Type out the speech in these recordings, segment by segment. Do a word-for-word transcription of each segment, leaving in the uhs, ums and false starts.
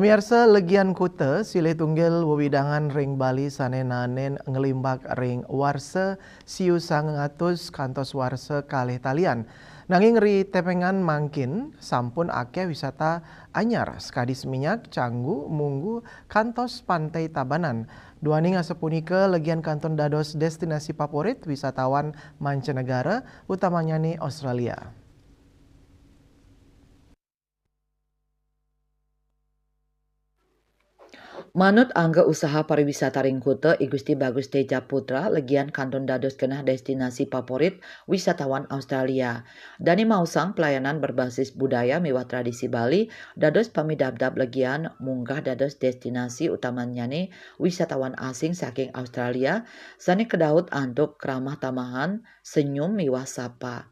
Pamiarsa, legian kuta silih tunggil wewidangan ring Bali sane naenin nglimbak ring warsa siu sangang atus kantos warsa kalih talian. Nanging ri tepengan mangkin sampun akeh wisata anyar, sakadi Seminyak, Canggu, Munggu, kantos Pantai Tabanan. Duaning asapunika, legian kantun dados destinasi favorit wisatawan mancanegara, utamanyane Australia. Manut Angga Usaha Pariwisata ring Kuta, I Gusti Bagus Teja Putra, legian kantun dados genah destinasi favorit wisatawan Australia. Dane maosang pelayanan berbasis budaya miwah tradisi Bali dados pamidabdab legian munggah dados destinasi utamanyane wisatawan asing saking Australia sane kadaut antuk keramah tamahan, senyum miwah sapa.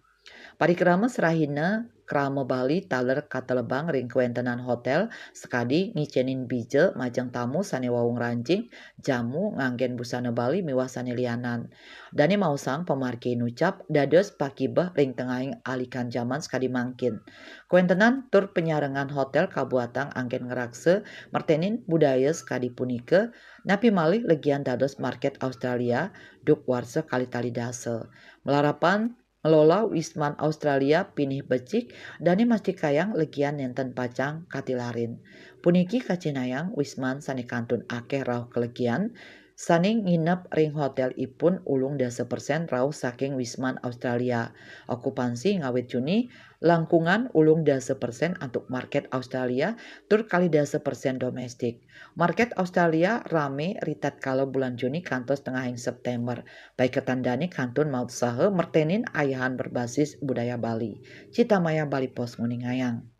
Parikrama serahina krama Bali taler katelebang ring kawentenan hotel sakadi ngicenin bija majeng tamu sane wau ngranjing, jamu nganggen busana Bali miwah sane lianan. Dane maosang pamargi inucap dados pakibeh ring tengahing alikan jaman sakadi mangkin. Kawentenan tur panyarengan hotel kabuatang anggen ngraksa mertenin budaya sakadi punika, napi malih legian dados market Australia duk warsa kalih tali dasa. Malarapan ngelola Wisman Australia pinih becik, dane mastikayang legian nenten pacang katilarin. Puniki kacihnayang Wisman sane kantun akeh rauh kalegian, sane nginep ring hotel ipun ulung dasa persen rauh saking Wisman Australia. Okupansi ngawit Juni, langkungan ulung dasa persen antuk market Australia, tur kalih dasa persen domestik. Market Australia rame ri tatkala bulan Juni kantos tengahing September. Paiketan dane kantun mautsaha mertenin ayahan berbasis budaya Bali. Citamaya Bali Post nguningayang.